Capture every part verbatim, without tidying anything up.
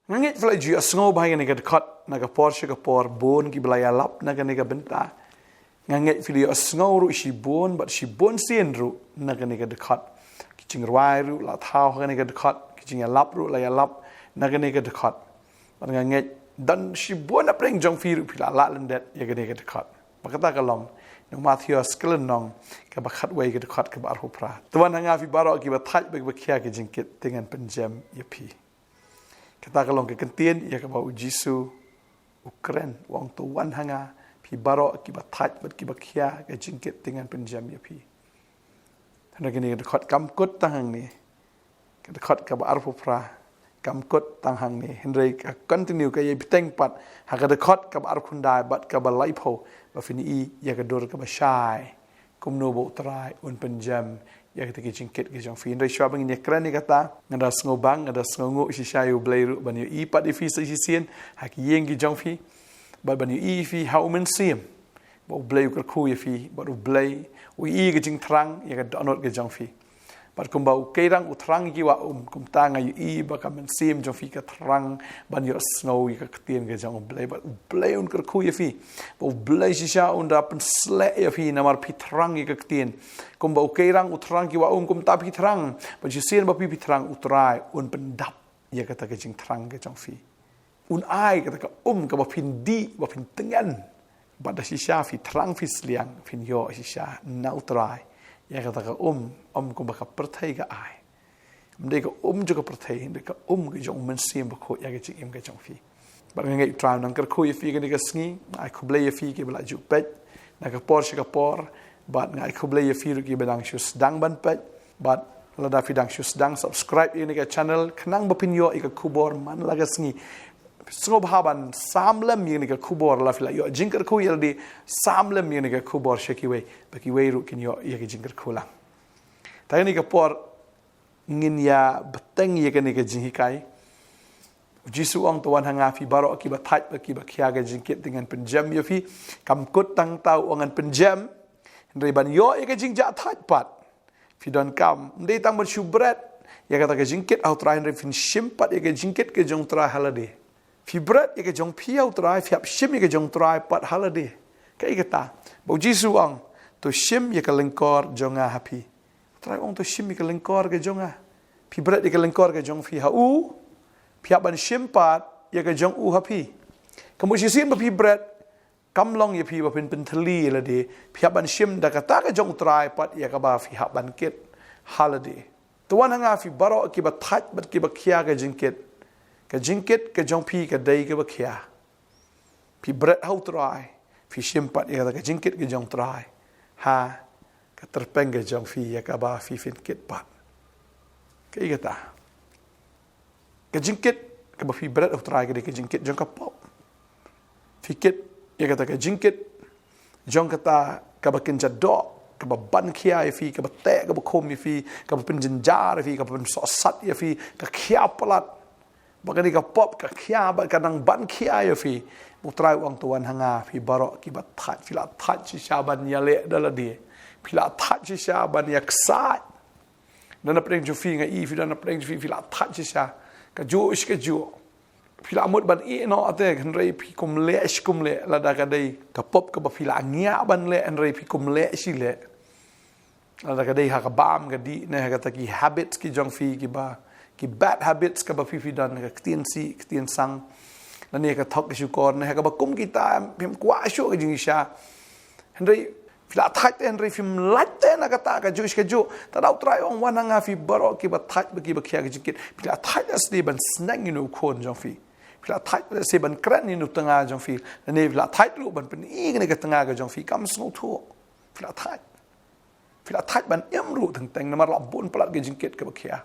Nga ngeit phi la ju ïohsngew bha ïa kane ka dkhot na ka por sha ka por, bun kiba la ïalap na kane ka bynta. Nga ngeit phi la ïohsngew ruh shibun bad shibun sien ruh na kane ka dkhot. Ki jingrwai ruh la thaw ha kane ka dkhot, ki jingïalap ruh la ïalap na kane ka dkhot. Bad nga ngeit don shibun na pdeng jong phi ruh phi la lah lyndet ïa kane ka dkhot. Bad kata ka long na u Mathaios ka lynnong kaba khatwei ka dkhot kaba arphew phra: To wan ha nga phi baroh kiba thait bad kiba khia ka jingkit, te ngan pynjem ïa phi. Kata ka long ka kyntien ïa kaba U Jisu u kren, u ong: To wan ha nga phi baroh kiba thait bad kiba khia ka jingkit, te ngan pynjem ïa phi. Hynrei kane ka dkhot kam kut tang hangne. Ka dkhot kaba arphew phra kam kut tang hangne, hynrei ka continue, ka ïai bteng pat ha ka dkhot kaba arphew khyndai bad kaba laiphew, ba phin i ïa ka dur kaba shai kumno ba U Trai un pynjem ïa kita ki jingkit ki jong phi. Hynrei shuwa ba ngin ïa kren ïa kata, nga da sngewbang, nga da sngewnguh shisha ïa U Blei ruh ban ïohi pat ïa phi sa shisien ha ki ïing ki jong phi, bad ban ïohi ïa phi ha U Mynsiem, ba U Blei u kyrkhu ïa phi, bad U Blei u ïohi ka jingthrang ïa ka dohnud ka jong phi. Bad kumba u keirang u thrang ïa ki wah um, kumta nga ïohi ba ka mynsiem jong phi ka thrang ban ïohsngew ïa ka ktien ka jong U Blei, bad U Blei un kyrkhu ïa phi, ba U Blei shisha un da pynsleh ïa phi namar phi thrang ïa ka ktien. Kumba u keirang u thrang ki wah um, kumta phi thrang, bad shisien ba phi, phi thrang, U Trai un pyndap ïa kata ka jingthrang ka jong phi. Un ai kata ka um kaba phin dih, ba phin tngen. Bad da shisha phi thrang, phi sliang, phin ïoh shisha na U Trai ïa kata ka um, um kumba ka pyrthei ka ai. Ym dei ka um jong ka pyrthei, hynrei ka um ka jong U Mynsiem Bakhuid ïa ka jingim ka jong phi. Bad nga ngeit U Trai un nang kyrkhu ïa phi kane ka sngi. Nga ai khublei ïa phi kiba la ju peit na ka por sha ka por, bad nga ai khublei ïa phi ruh kiba dang shu sdang ban peit. Bad lada phi dang shu sdang, subscribe ïa kane ka channel khnang ba phin ïoh ïa ka khubor man la ka sngi. Sngewbha ban sam lem ïa kane ka khubor, lada phi la ïoh jingkyrkhu ïa lade, sam lem ïa kane ka khubor sha kiwei, ba kiwei ruh kin ïoh ïa ka jingkyrkhu lang. Te ha kane ka por ngin ïa bteng ïa kane ka jinghikai. U Jisu u ong: To wan ha nga phi baroh kiba thait bad kiba khia ka jingkit, te ngan pynjem ïa phi. Kam kut tang uta u ong ngan pynjem, hynrei ban ïoh ïa ka jingjahthait pat, phi donkam ym dei tang ban shu bret ïa kata ka jingkit ha U Trai, hynrei phin shim pat ïa ka jingkit ka jong U Trai ha lade. Phi bret ïa ka jong phi ha U Trai, phi hap shim ïa ka jong U Trai pat ha lade. Kaei kata? Ba U Jisu u ong: To shim ïa ka lyngkor jong nga ha phi. U Trai u ong: To shim ïa ka lyngkor ka jong nga. Phi bret ïa ka lyngkor ka jong phi ha u, phi hap ban shim pat ïa ka jong u ha phi. Ka mut shisien ba phi bret, kam long ïa phi ba phin pynthylli ïa lade, phi hap ban shim da kata ka jong U Trai pat ïa kaba phi hap ban kit ha lade. To wan ha nga phi baroh kiba thait bad kiba khia ka jingkit, ka jingkit ka jong phi ka dei kaba khia. Phi bret ha U Trai, phi shim pat ïa kata ka jingkit ka jong U Trai ha ka tyrpeng ka jong phi ïa kaba phi phin kit pat. Kaei kata? Ka jingkit kaba phi bret ha U Trai ka dei ka jingkit jong ka pop. Phi kit ïa kata ka jingkit jong kata kaba kynja doh, kaba ban khia ïa phi, kaba teh, kaba khum ïa phi, kaba pynjynjar ïa phi, kaba pynsohsat ïa phi, ka khia palat. Ba kane ka pop ka khia bad ka nang ban khia ïa phi. U Trai u ong: To wan ha nga phi baroh kiba thait. Phi la thait shisha ban ïaleh da lade? Phi la thait shisha ban ïaksaid? Don na pdeng jong phi, nga i phi don na pdeng jong phi, phi la thait shisha kajuh shi kajuh. Phi la mut ban ïeh noh te, hynrei phi kum leh shi kum leh, lada ka dei ka pop kaba phi la ngiah ban leh, hynrei phi kum leh shi leh. Lada ka dei ha ka bam ka dih ne ha kata ki habits ki jong phi kiba, ki bad habits kaba phi phi don, ka ktien sih, ka ktien sang, lane ka thok ka shukor, ne ha kaba kum kita, phim kwah shuh ka jingshisha. Hynrei phi la thait te, hynrei phim lait te na kata kajuh shi kajuh. Te da U Trai u ong: Wan ha nga phi baroh kiba thait bad kiba khia ka jingkit. Phi la thait lehse ban sneng ïa une u khun jong phi? Phi la thait lehse ban kren ïa une u tnga jong phi? Lane phi la thait ruh ban pyni ïa kane ka tnga ka jong phi? Kam sngewthuh. Phi la thait. Phi la thait ban im ruh teng teng namar la bun palat ka jingkit kaba khia.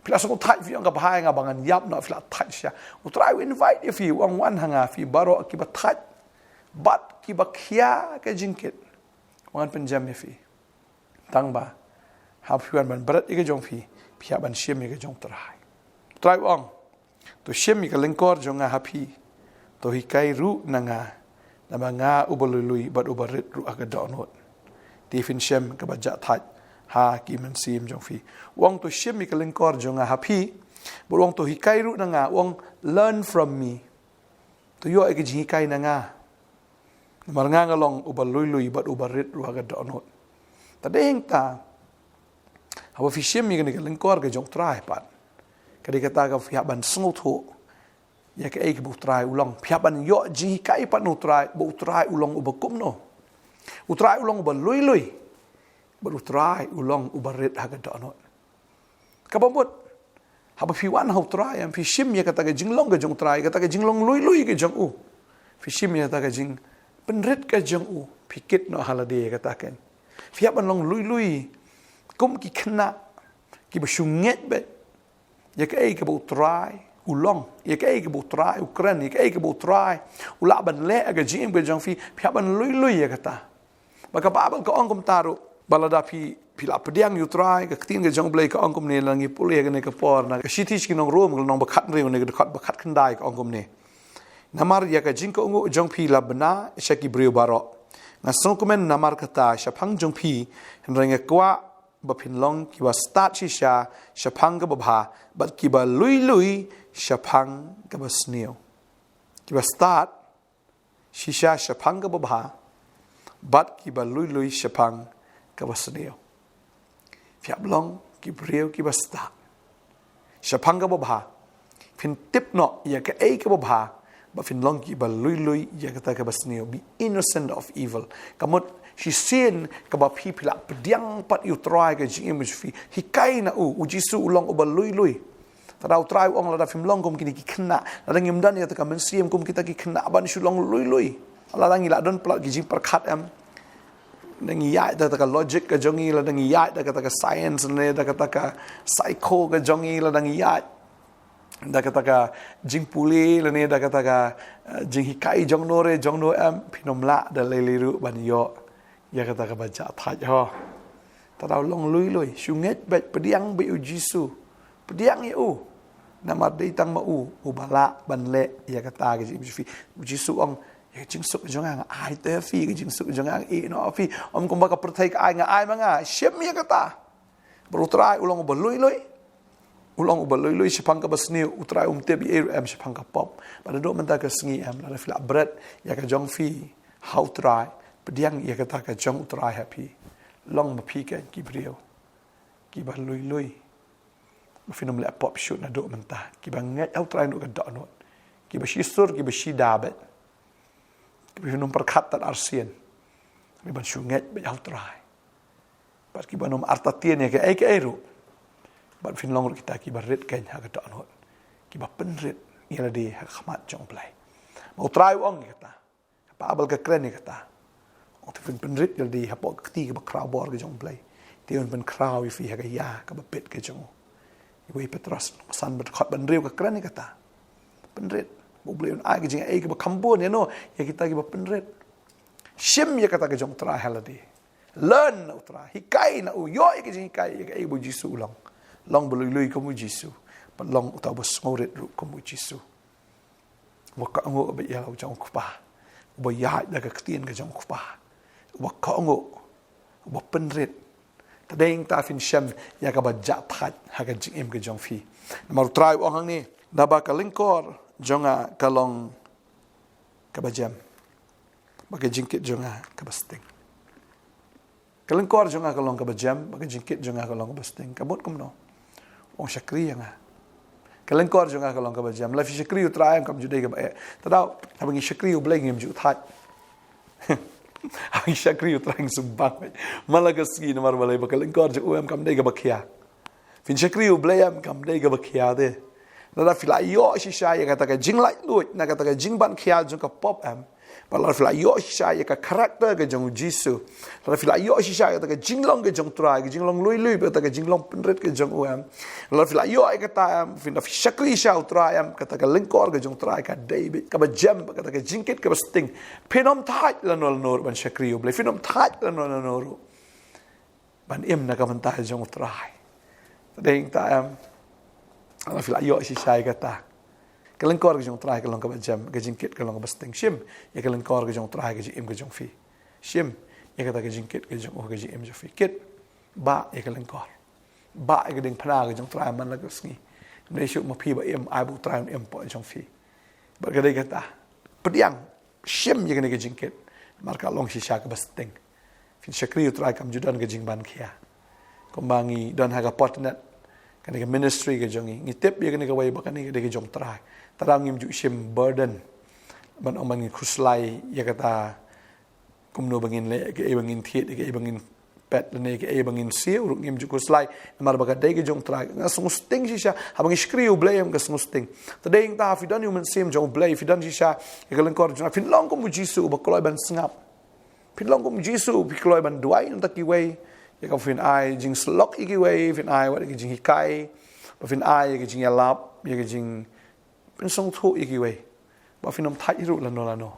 Phi la sngewthait, phi ong: Ka bha ïa nga ba ngan ïap noh. Phi la thait shisha. U Trai u invite ïa phi, u ong: Wan ha nga phi baroh kiba thait bad kiba khia ka jingkit, ngan pynjem ïa phi. Tang ba haba phi wan ban bret ïa ka jong phi, phi hap ban shim ïa ka jong U Trai. U Trai u ong: To shim ïa ka lyngkor jong nga ha phi. To hikai ruh na nga, namar nga uba lui lui bad uba rit ruh ha ka dohnud. Te phin shem kaba jah thait ha ki mynsiem jong phi. U ong: To shim ïa ka lyngkor jong nga ha phi. Bad u ong to hikai ruh na nga, u ong learn from me. To ïoh ïa ka jinghikai na nga. Namar nga nga long uba lui lui bad uba rit ruh ha ka dohnud. Te dei hangta, haba phi shim ïa kane ka lyngkor ka jong u Trai pat, ka dei kata ka phi hap ban sngewthuh ïa kaei kaba u Trai u long. Phi hap ban ïoh jinghikai pat na u Trai ba u Trai u long uba kumno. U Trai u long uba lui lui bad u Trai u long uba rit ha ka dohnud. Kaba mut, haba phi wan ha u Trai, em, phi shim ïa kata ka jinglong ka jong u Trai, kata ka jinglong lui lui ka jong u. Phi shim ïa kata ka jingpynrit ka jong u, phi kit noh ha lade ïa kata ka. Phi hap ban long lui lui kum ki khynnah kiba shu ngeit beit ïa kaei kaba u Trai u long, ïa kaei kaba u Trai u kren, ïa kaei kaba u Trai u lah ban leh ha ka jingim ka jong phi. Phi hap ban lui lui ïa kata. Ba ka Baibl ka ong kumta ruh, ba lada phi, phi la pdiang ïa u Trai, ka ktien ka jong u Blei ka ong kumne, la ngi pule ha kane ka por na ka shithi sha ki nong Rom, ka lynnong ba khathynriew ne ka dkhot ba khatkhyndai ka ong kumne. Namar ïa ka jingkohnguh jong phi la bna sha ki briew baroh. Nga sngewkmen namar kata shaphang jong phi, hynrei nga kwah ba phin long kiba stad shisha shaphang kaba bha, bad kiba lui lui shaphang kaba sniew. Kiba stad shisha shaphang kaba bha, bad kiba lui lui shaphang kaba sniew. Phi hap long ki briew kiba stad shaphang kaba bha. Phin tip noh ïa kaei kaba bha, bad phin long kiba lui lui ïa kata kaba sniew. Be innocent of evil. Ka mut shisien kaba phi, phi la pdiang pat ïa u Trai ha ka jingim jong phi, hikai na u. U Jisu u long uba lui lui. Te da u Trai u ong lada phim long kum kine ki khynnah, lada ngim don ïa kata ka mynsiem kum kita ki khynnah ban shu long lui lui. Lada ngi la don palat ki jingpyrkhat, em, da ngi ïaid da kata ka logic ka jong ngi, lada ngi ïaid da kata ka science ne da kata ka psycho ka jong ngi, lada ngi ïaid da kata ka jingpule lane da kata ka, eh, jinghikai jong no re jong no, em, phin ym lah da lei lei ruh ban ïoh ïa kata kaba jah thait ho. Te da u long lui lui, shu ngeit beit, pdiang beit ïa u Jisu. Pdiang ïa u. Namar dei tang ma u uba lah ban leh ïa kata ka jingim jong phi. U Jisu u ong, ïa ka jingsuk jong nga nga ai te ïa phi, ka jingsuk jong nga nga ïeh noh ïa phi. Ym kumba ka pyrthei ka ai nga ai ma nga. Shim ïa kata. Bad u Trai u long uba lui lui. U long uba lui lui shaphang kaba sniew. U Trai um tip ei ruh, em, shaphang ka pop. Bad naduh mynta ka sngi, em, lada phi la bret ïa ka jong phi ha u Trai, pdiang ïa kata ka jong u Trai ha phi, long ma phi keiñ ki briew kiba lui lui. Ba phin ym leh pop shuh naduh mynta. Kiba ngeit ha u Trai naduh ka dohnud. Kiba shisur, kiba shida beit. Kiba phin ym pyrkhat tad arsien. Kiban shu ngeit beit ha u Trai. Bad kiban ym artatien ïa kaei kaei ruh. Bad phin long ruh kita kiba rit keiñ ha ka dohnud. Kiba pynrit ïa lade ha khmat jong u Blei. Ma u Trai u ong ïa kata. Ka Baibl ka kren ïa kata. Ong te phin pynrit ïa lade hapoh ka kti kaba khraw bor ka jong u Blei. Te un pynkhraw ïa phi ha ka ïa kaba bit ka jong u. Iwei Petros san bad khot ban riew ka kren ïa kata. Pynrit. Ba u Blei un ai ka jingaiei kaba kham bun ïa no, ïa kita kiba pynrit. Shim ïa kata ka jong u Trai ha lade. Learn na u Trai. Hikai na u, ïoh ïa ka jinghikai ïa kaei ba u Jisu u long. Long ba lui lui kum u Jisu. Bad long uta uba sngewrit ruh kum u Jisu. Uba kohnguh bad ïa la u jong u Kpa. Uba ïaid da ka ktien ka jong u Kpa. Uba kohnguh. Uba pynrit. Te dei hangta phin shem ïa kaba jah thait ha ka jingim ka jong phi. Namar u Trai u ong hangne, naba ka lyngkor jong nga ka long kaba jem, bad ka jingkit jong nga kaba sting. Ka lyngkor jong nga ka long kaba jem, bad ka jingkit jong nga ka long kaba sting. Ka mut kumno? Ong shakri ïa nga. Ka lyngkor jong nga ka long kaba jem. Lada phi shakri u Trai em kam ju dei kaba eh. Te daw, haba ngi shakri u Blei ngim ju thait. Haba ngi shakri u Trai ngi sngewbang. Man la ka sngi namar balei ba ka lyngkor jong u em kam dei kaba khia. Phin shakri u Blei em kam dei kaba khia te. Lada phi la ïoh shisha ïa kata ka jinglaitluid na kata ka jingban khia jong ka pop em. Bad lada phi la ïoh shisha ïa ka character ka jong u Jisu. Lada phi la ïoh shisha ïa kata ka jinglong ka jong u Trai, ka jinglong lui lui, bad kata ka jinglong pynrit ka jong u em. Lada phi la ïoh ïa kata em, phin da phi shakri sha u Trai em, kata ka lyngkor ka jong u Trai ka dei beit kaba jem, bad kata ka jingkit kaba sting. Phin ym thait lano lano ruh ban shakri u Blei, phin ym thait lano lano ruh ban im na ka bynta jong u Trai. Te dei hangta em, lada phi la ïoh shisha ïa kata. Ka lyngkor ka jong u Trai ka long kaba jem, ka jingkit ka long kaba sting. Shim ïa ka lyngkor ka jong u Trai ha ka jingim ka jong phi. Shim ïa kata ka jingkit ka jong u ha ka jingim jong phi. Kit, bah ïa ka lyngkor. Bah ïa ka diengphna ka jong u Trai man la ka sngi. Ym dei shuh ma phi ba im, ai ba U Trai un im hapoh jong phi. Bad ka dei kata, pdiang, shim ïa kane ka jingkit. Namar ka long shisha kaba sting. Phin shakri U Trai kam ju don ka jingban khia. Kumba ngi don ha ka fortnight, kane ka ministry ka jong ngi, ngi tip ïa kane kawei ba kane ka dei ka jong U Trai. Te lada ngim ju shim burden, ban ong ban ngin khuslai ïa kata, kumno ba ngin leh, kaei ba ngin thied, kaei ba ngin peit, lane kaei ba ngin siew ruh ngim ju khuslai. Namar ba ka dei ka jong U Trai. Nga sngewsting shisha haba ngi shakri U Blei, nga sngewsting. Te dei nangta, phi don ïa U Mynsiem jong U Blei, phi don shisha ïa ka lyngkor jong U Trai, phin long kum U Jisu ba kloi ban sngap. Phin long kum U Jisu, phi kloi ban duwai na bynta kiwei. Ïa kaba phin ai jingsyllok ïa kiwei, phin ai wat ïa ka jinghikai, ba phin ai ïa ka jingïalap, ïa ka jing, phin sngewthuh ïa kiwei, ba phin ym thait ruh lano lano.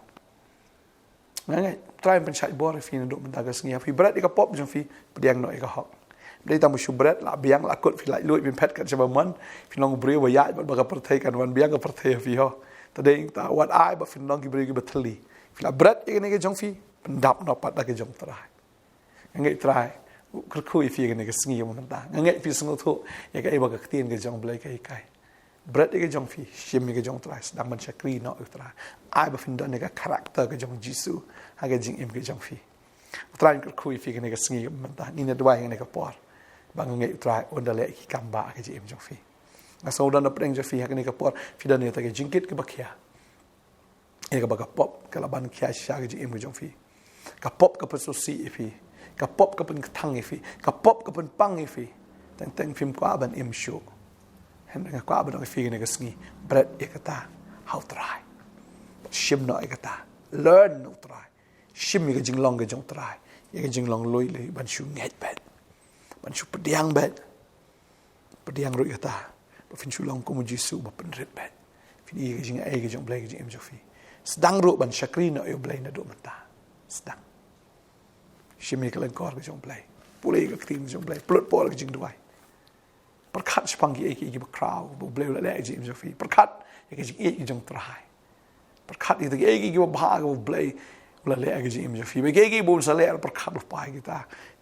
Nga ngeit U Trai un pynshait bor ïa phi naduh mynta ka sngi. Haba phi bret ïa ka pop jong phi, pdiang noh ïa ka hok. Ym dei tang ba shu bret, la biang, la kut, phi laitluid, phin phet kat shaba mon, phin long u briew ba ïaid bad ba ka pyrthei kan wan biang ka pyrthei ha phi ho. Te dei nangta, wat ai ba phin long ki briew kiba thylli. Phi la bret ïa kane ka jong phi, pyndap noh pat da ka jong U Trai. Nga ngeit U Trai u kyrkhu ïa phi kane ka sngi mynta. Nga ngeit phi sngewthuh ïa kaei ba ka ktien ka jong U Blei ka hikai. Bret ïa ka jong phi, shim ïa ka jong U Trai, sdang ban shakri noh ïa U Trai. Ai ba phin don ïa ka character ka jong U Jisu ha ka jingim ka jong phi. U Trai un kyrkhu ïa phi kane ka sngi mynta. Ngin ïa duwai kane ka por, ba nga ngeit U Trai un da leh ki kam ba ha ka jingim jong phi. Nga sngew don na pdeng jong phi ha kane ka por, phi don ïa kata ka jingkit kaba khia. Ïa kaba ka pop ka la ban khia shisha ka jingim ka jong phi. Ka pop ka pynsngewsih ïa phi. Ka pop ka pynkthang ïa phi. Ka pop ka pynpang ïa phi. Teng teng phim kwah ban im shuh. Hynrei nga kwah ban ong ïa phi kane ka sngi, bret ïa kata ha U Trai. Shim noh ïa kata. Learn na U Trai. Shim ïa ka jinglong ka jong U Trai. Ïa ka jinglong lui lui, ban shu ngeit beit, ban shu pdiang beit. Pdiang ruh ïa kata, ba phin shu long kum U Jisu ba pynrit beit. Phin ïohi ïa ka jingai ka jong U Blei ha ka jingim jong phi. Sdang ruh ban shakri noh ïa U Blei naduh mynta. Sdang. Shim ïa ka lyngkor ka jong U Blei. Pule ïa ka ktien ka jong U Blei. Pynlut por ïa ka jingduwai. Pyrkhat shaphang kiei kiei kiba khraw ba U Blei u la leh ha ka jingim jong phi. Pyrkhat ïa ka jingïeit ka jong U Trai. Pyrkhat ïa kiei kiei kiba bha kiba U Blei u la leh ha ka jingim jong phi. Ba kiei kiei ba un sa leh, pyrkhat lypa ïa kita.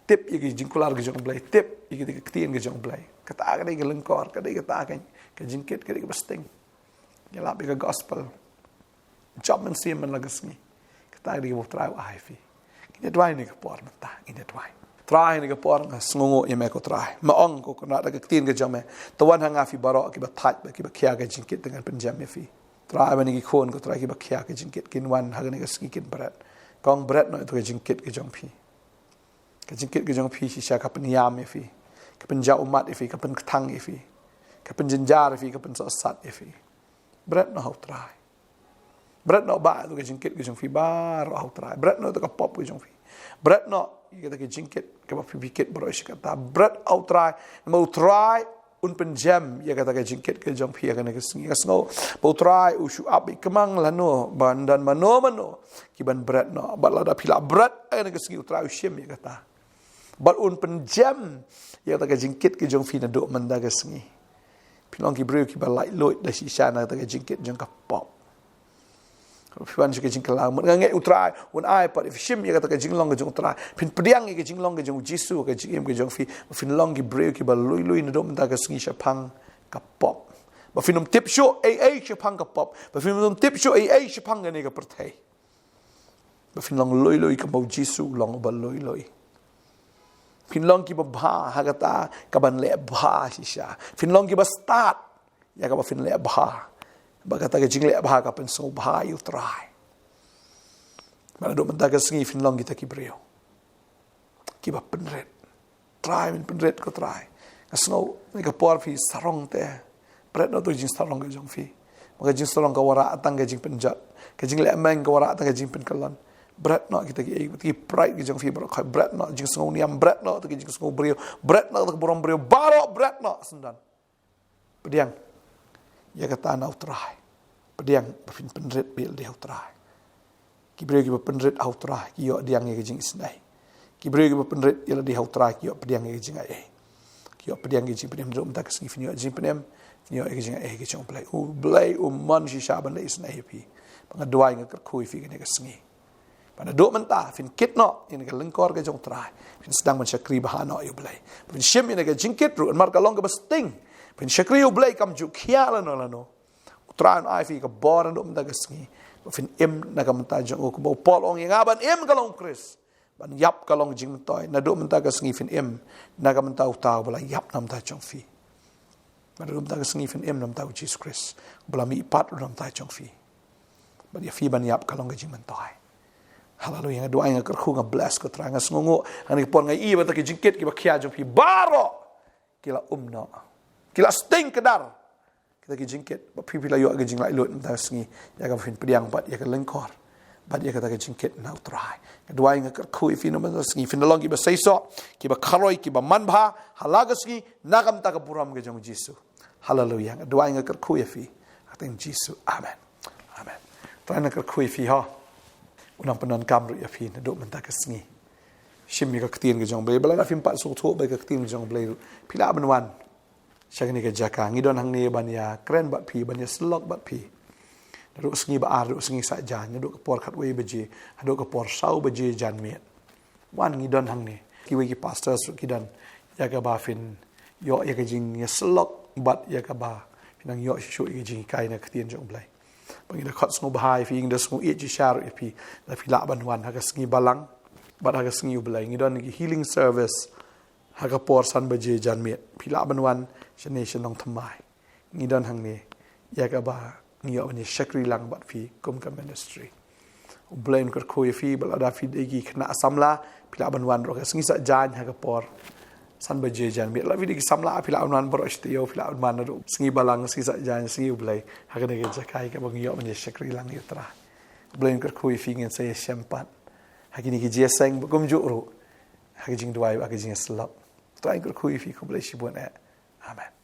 Tip ïa ka jingkular ka jong U Blei. Tip ïa kita ka ktien ka jong U Blei. Kata ka dei ka lyngkor, ka dei kata ka, ka jingkit, ka dei kaba sting. Ïalap ïa ka gospel. Jop mynsiem man la ka sngi. Kata ka dei kaba U Trai u ai phi. Ngin ïa duwai ha kane ka por mynta. Ngin ïa duwai. Trai, ha kane ka por nga sngewnguh ïa me ko Trai. Me ong ko Kynrad ha ka ktien ka jong me, to wan ha nga phi baroh kiba thait bad kiba khia ka jingkit, te ngan pynjem ïa phi. Trai, ban ïa ki khun ko Trai kiba khia ka jingkit, kin wan ha kane ka sngi kin bret. Kong, bret noh ïa ka jingkit ka jong phi. Ka jingkit ka jong phi shisha ka pynïam ïa phi, ka pynjaw ummat ïa phi, ka pynkthang ïa phi, ka pynjynjar ïa phi, ka pynsatsat ïa phi. Bret noh ha U Trai. Bret noh ba ïa ka jingkit ka jong phi baroh ha U Trai. Bret noh ïa ka pop ka jong phi. Bret noh ïa kata ka jingkit kaba phi kit baroh shi katta. Bret ha U Trai. Namar U Trai un pynjem ïa kata ka jingkit ka jong phi ha kane ka sngi. Nga sngew ba U Trai u shu ap ïa ka mang lano, ban don mano mano ki ban bret noh. Bad lada phi la bret ha kane ka sngi, U Trai u shim ïa kata. Bad un pynjem ïa kata ka jingkit ka jong phi naduh mynta ka sngi. Phin long ki briew kiba laitluid da shisha na kata ka jingkit jong ka pop. Phi wan sha ka jingkylla mut, nga ngeit U Trai un ai pat, phi shim ïa kata ka jinglong ka jong U Trai, phin pdiang ïa ka jinglong ka jong U Jisu ha ka jingim ka jong phi. Phin long ki briew kiba lui lui naduh mynta ka sngi shaphang ka pop. Ba phin ym tip shuh ei ei shaphang ka pop. Ba phin ym tip shuh ei ei shaphang kane ka pyrthei. Ba phin long lui lui kumba U Jisu u long uba lui lui. Phin long kiba bha ha kata kaban leh bha shisha. Phin long kiba stad ïa kaba phin leh bha. Ba kata ka jingleh bha ka pynsngewbha ïa U Trai. Bad naduh mynta ka sngi phin long kita ki briew kiba pynrit. Trai, men pynrit ko Trai. Nga sngew ha kane ka por phi sarong te. Bret noh ïa ka jingsarong ka jong phi. Ba ka jingsarong ka wanrah tang ka jingpynjot. Ka jingleh meng ka wanrah tang ka jingpynkyllon. Bret noh kita kiei, kita ki pride ka jong phi baroh khoit. Bret noh jingsngew niam, bret noh kita ki jingsngew briew. Bret noh kita ki burom briew baroh, bret noh syndon. Pdiang ïa kata na U Trai. Pdiang ba phin pynrit beit ïa lade ha U Trai. Ki briew kiba pynrit ha U Trai ki ïoh pdiang ïa ka jingisynei. Ki briew kiba pynrit ïa lade ha U Trai ki ïoh pdiang ïa ka jingaiei. Ki ïoh pdiang ïa ka jingpynim. Naduh mynta ka sngi phin ïoh jingpynim, phin ïoh ïa ka jingaiei ka jong U Blei. U Blei u mon shisha ban leh isynei ïa phi. Ba nga duwai, nga kyrkhu ïa phi kane ka sngi. Ba naduh mynta phin kit noh ïa kane ka lyngkor ka jong U Trai. Phin sdang ban shakri bha noh ïa U Blei. Phin shim ïa kane ka jingkit ruh, namar ka long kaba sting. Phin shakri ïa U Blei kam ju khia lano lano. U Trai un ai ïa phi ka bor naduh mynta ka sngi. Ba phin im na ka bynta jong u, kumba u Paul u ong, ïa nga ban im ka long u Khrist, ban ïap ka long jingmyntoi. Naduh mynta ka sngi phin im na ka bynta uta uba la ïap na ka bynta jong phi. Naduh mynta ka sngi phin im na ka bynta u Jisu Khrist, uba la mihpat ruh na ka bynta jong phi. Bad ïa phi ban ïap ka long ka jingmyntoi. Haleluia. Nga duwai, nga kyrkhu, nga bless ko Trai. Nga sngewnguh ha kane ka por, nga ïohi ba kita ki jingkit kiba khia jong phi baroh ki la um noh, ki la sting kdar. Kita ki jingkit, ba phi, phi la ïoh ka jinglaitluid mynta ka sngi ïa kaba phin pdiang bad ïa ka lyngkor bad ïa kita ki jingkit na u Trai. Nga duwai, nga kyrkhu ïa phi na ka bynta ka sngi, phin da long kiba seisoh, kiba kharoi, kiba manbha ha la ka sngi, na ka bynta ka burom ka jong u Jisu. Haleluia. Nga duwai, nga kyrkhu ïa phi ha ka kyrteng Jisu. Amen. Amen. Trai un kyrkhu ïa phi, ho. Un nang pyndonkam ruh ïa phi naduh mynta ka sngi. Shim ïa ka ktien ka jong u Blei, ba lada phim pat sngewthuh bha ïa ka ktien ka jong u Blei ruh, phi lah ban wan sha kane ka jaka. Ngi don hangne ban ïakren bad phi, ban ïasyllok bad phi. Naduh sngi ba ar, naduh sngi saitjaiñ, naduh ka por khatwei baje haduh ka por saw baje janmiet. Wan, ngi don hangne. Kiwei ki pastors ruh ki don, ïa kaba phin ïoh ïa ka jingïasyllok bad ïa kaba phin nang ïoh shuh shuh ïa ka jinghikai na ka ktien jong u Blei. Ba ngi da khot sngewbha ïa phi, ngi da sngew ïeit shisha ruh ïa phi. Lada phi lah ban wan ha ka sngi Balang bad ha ka sngi u Blei, ngi don ki healing service ha ka por san baje janmiet. Phi lah ban wan shane sha Nongthymmai. Ngi don hangne ïa kaba ngi ïoh ban ïa shakri lang bad phi kum ka ministry. U Blei un kyrkhu ïa phi. Ba lada phi dei ki khynnah samla, phi lah ban wan ruh ha ka sngi saitjaiñ ha ka por san baje janmiet. Lada phi dei ki samla, phi lah ban wan baroh shi taïew, phi lah ban wan ruh sngi Balang, sngi saitjaiñ, sngi u Blei, ha kane ka jaka ïa kaba ngi ïoh ban ïa shakri lang ïa u Trai. U Blei un kyrkhu ïa phi. Ngin sa ïashem pat ha kine ki jingïaseng bad kumjuh ruh ha ka jingduwai, ha ka jingïasyllok. Trai un kyrkhu ïa phi. Khublei shibun eh. Amen.